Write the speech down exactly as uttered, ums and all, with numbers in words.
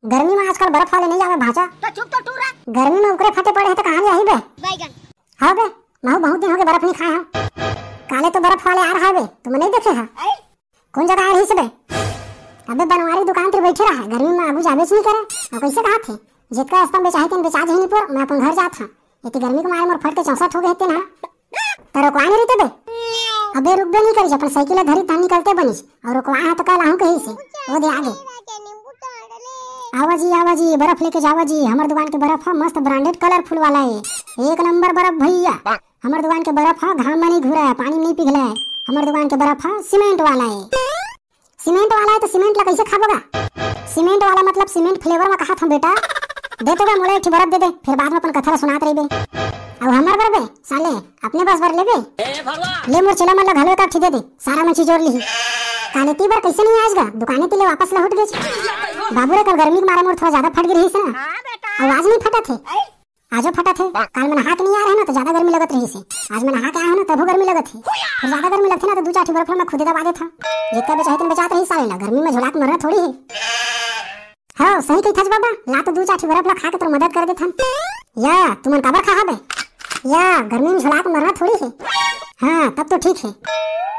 गर्मी में आजकल बर्फ वाले नहीं आवे भांचा। तो चुप तो टूरा। गर्मी में उकरे फटे पड़े हैं तो कहाँ ले आई बे? बैगन। हाँ बे, महू बहुत दिन हो गए बर्फ नहीं खाए हम। काले तो बर्फ वाले आ रहा है बे, तुम नहीं देखे है? कौन जगह आ रही से बे? अबे बनवारी दुकान पर बैठे रहा है, गर्मी में आगू जाबे नहीं करे। और कैसे कहा थे, जितका स्तंभ बेचाहे तेन बेचा जही नहीं पर मैं अपन घर जात हाँ। इतनी गर्मी के मारे मोर फट के चौसठ हो गए तेन हा। तो रोकवा नहीं रही बे। अबे रुकबे नहीं करी, अपन साइकिल धरी तहाँ निकलते बनिस। और रोकवा है तो कल आहूँ कही से। वो दे आगे। आवा जी, आवा जी, बर्फ लेके जावा जी। हमर दुकान के बर्फ है मस्त ब्रांडेड कलरफुल वाला है। एक नंबर बर्फ भैया। हमर दुकान के बर्फ है, घाम में नहीं घुरा है, पानी में नहीं पिघला है। हमर दुकान के बर्फ है, सीमेंट वाला है। सीमेंट वाला है तो सीमेंट ला कैसे खाबोगा? सीमेंट वाला मतलब सीमेंट फ्लेवर में कहा था बेटा। दे तो बे, मोला एक ठो बर्फ दे दे, फिर बाद में अपन कथा ला सुनात रहिबे। अब हमर बर बे, साले, अपने बस बर लेबे। ले मोर चेला मन ला घलो एक आठी दे दे, सारा मन चिचोर लिही। काले ती बर कैसे नहीं आएगा, दुकाने ती ले वापस लहुट गेच। बाबू रे, कल गर्मी के मारे मोर थोड़ा ज्यादा फट गे रहिस ना। आवाज नहीं फटत है। आजो फटत है। काल मैं नहा के नहीं आ रहे ना तो ज्यादा गर्मी लगत रहिस है। आज मैं नहा के आया हूँ ना तभो गर्मी लगत है। फिर ज्यादा गर्मी लगथे ना तो दू चार ठो बर्फ ला मैं खुदे दबा देत हूँ। जितना बेचाहे तुम बेचात रही साले ला, गर्मी में झुलात मरना थोड़ी है। हाँ, सही कही थस बाबा, ला तो दू चार ठो बर्फ ला खा के तोर मदद कर देथन। या, तुमन काबर खा हबे? या, गर्मी में झुलात मरना थोड़ी है। हाँ, तब तो ठीक है।